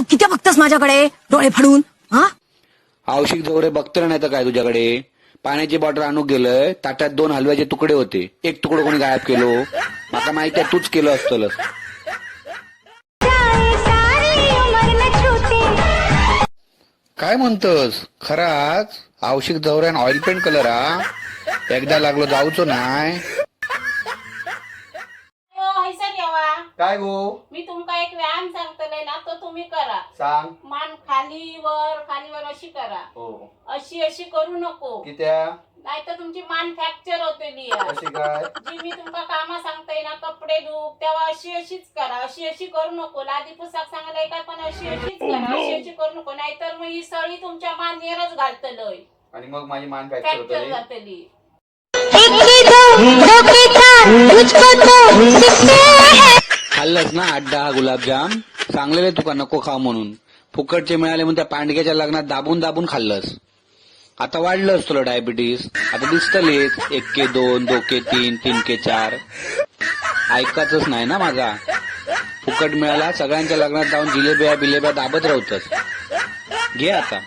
किती बघतस माझ्याकडे डोळे फाडून? हा. आवशिक जवळे बघतलं नाही तर काय तुझ्याकडे? पाण्याची बॉटल आणूक गेलंय, ताटात 2 हलव्याचे तुकडे होते, एक तुकडो कोणी गायब केलो. माका माहिती आहे तूच केलं असतलंस. काय म्हणतस? खराच आवशिक जवऱ्यान ऑइल पेंट कलर हा एकदा लागलो जाऊचो नाय. हो, हैसर येवा. काय गो? मी तुमका एक व्यायाम सांगतले ना, तो तुम्ही करा. सांग. मान खाली वर, खाली वर अशी करा. हो. अशी अशी करू नको. कित्या? नाही तर तुमची मान फ्रॅक्चर होतेली. अशी काय? जी मी तुमका कामा सांगताय ना, कपडे धुक तेव्हा अशी अशीच करा, अशी अशी करू नको. लादी पुसाक सांगलाय काय पण अशी अशीच करा, अशी अशी करू नको, नाहीतर मग ही सळी तुमच्या मानेरच घालतलय. आणि मग माझी मान फ्रॅक्चर फ्रॅक्चर होतली. जातली. खाल्लंस ना 8-10 गुलाबजाम? सांगलेले तुका नको खाऊ म्हणून. फुकटचे मिळाले म्हणून त्या पांडग्याच्या लग्नात दाबून दाबून खाल्लंस. आता वाढलंस तुला डायबिटीस. आता दिसतलेच 1 के 2, 2 के 3, 3 के 4. ऐकायचंच नाही ना माझा. फुकट मिळाला, सगळ्यांच्या लग्नात जाऊन जिलेब्या बिलेब्या दाबत राहतस. घे आता.